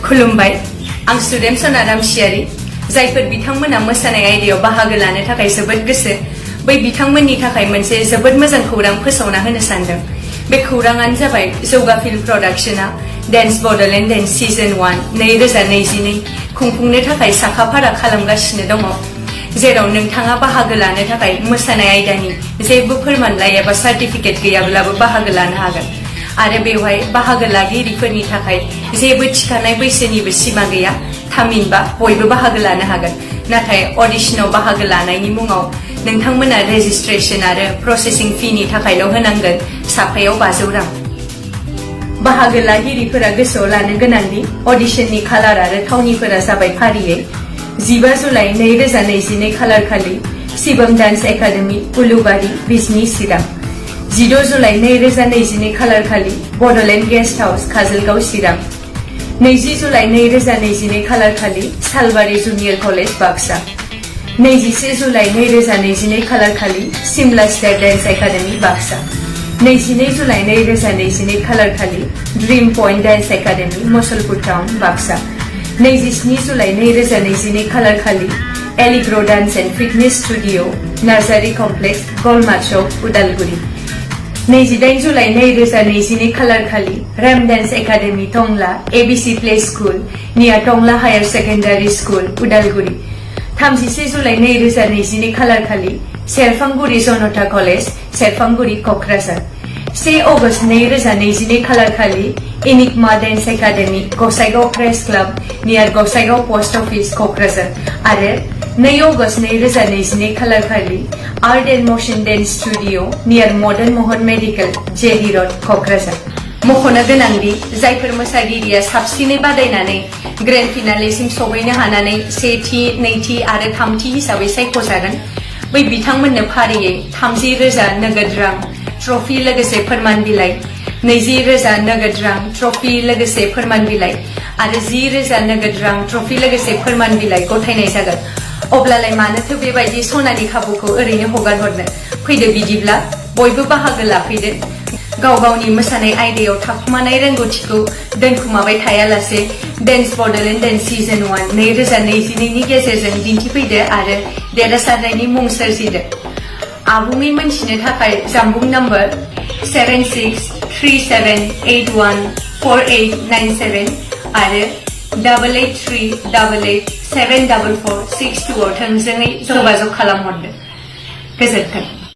खुलुमबाय आं स्टुडेन्ट सनाराम सियारि जायफोर बिथांमोना मोसानाय आयदायाव बाहागो लानो थाखाय जोबोद गोसो बै बिथांमोननि थाखाय मोनसे जोबोद मोजां खौरां फोसावना होनो सानदों बे खौराङानो जाबाय जौगा फिल्म प्रडाक्शना डान्स बडलेण्ड डान्स सीजन 1 2022 खुंफुंनो थाखाय साखाफारा खालामगासिनो दङ जेराव नोंथाङा बाहागो लानो थाखाय मोसानाय आयदानि जेबो फोरमानलाइ एबा सार्टिफिकेट गैयाब्लाबो बाहागो लानो हागोन आरो बेवहाय बाहागो लागिरिफोरनि थाखाय जेबो थिखानाय बैसोनिबो सिमा गैया थामहिनबा बयबो बाहागो लानो हागोन नाथाय अडिशनाव बाहागो लानायनि मुङाव नोंथांमोना रेजिस्ट्रेशन आरो प्रसेसिं फीनि थाखायल' होनांगोन साफायाव 500 रां बाहागो लागिरिफोरा गोसोआव लानो गोनांदि अडिशननि खालार आरो थावनिफोरा जाबाय फारियै 15 जुलाइ 2022 खालार खालि Shivam dance academy Ulubari Bijni Chirang 16 July 2022 खालार खालि Bodoland guest house Kajalgaon Chirang 20 July 2022 खालार खालि Salbari junior college Baksa 21 July 2022 खालार खालि Simla state dance academy Baksa 22 July 2022 खालार खालि dream point dance academy Musalpur town Baksa 27 July 2022 खालार खालि Allegro dance and fitness studio Narsary complex Golma chowk Udalguri 28 July 2022 खालार खालि रेम dance academy Tangla ABC play school near Tangla higher secondary school Udalguri 31 July 2022 खालार खालि सेरफांगुरि जनता कलेज सेरफांगुरि क'क्राझार 1 अगस्ट 2022 खालार खालि Enigma dance academy Gossaigaon press club near Gossaigaon post office Kokrajhar आरो 2 अगस्ट 2022 खालार खालि art and motion dance studio near Madan Mohan medical जेरी रोड क'क्राझार मख'नो गोनांदि जायफोर मोसागिरिया साबसिनै बादायनानै ग्रेन्ड फिनालेसिम सौहैनो हानानै सेथि नैथि आरो थामथि हिसाबै सायख'जागोन बै बिथांमोननो फारियै 30,000 नोगोद रां ट्रफी लोगोसे फोरमान बिलाइ 20,000 नोगोद रां ट्रफी लोगोसे फोरमान बिलाइ आरो 10,000 नोगोद रां ट्रफी लोगोसे फोरमान बिलाइ गथायनाय जागोन अब्लालाय मानोथो बेबायदि सनानि खाबुखौ ओरैनो हगार हरनो फैदो बिदिब्ला बयबो बाहागो लाफैदो गाव गावनि मोसानाय आयदायाव थाखुमानाय रोंगौथिखौ दोनखुमाबाय थायालासे डान्स बडलेण्ड डान्स सीजन 1 2022 नि गेजेरजों दिन्थिफैदो आरो देरहासारनायनि मुं सोरजिदो आबुङै मोनथिनो थाखाय जानबुं नम्बर 7637814897 आरो 8838874462 आव थोंजोङै जगाजग खालामहरदो गोजोन्थों।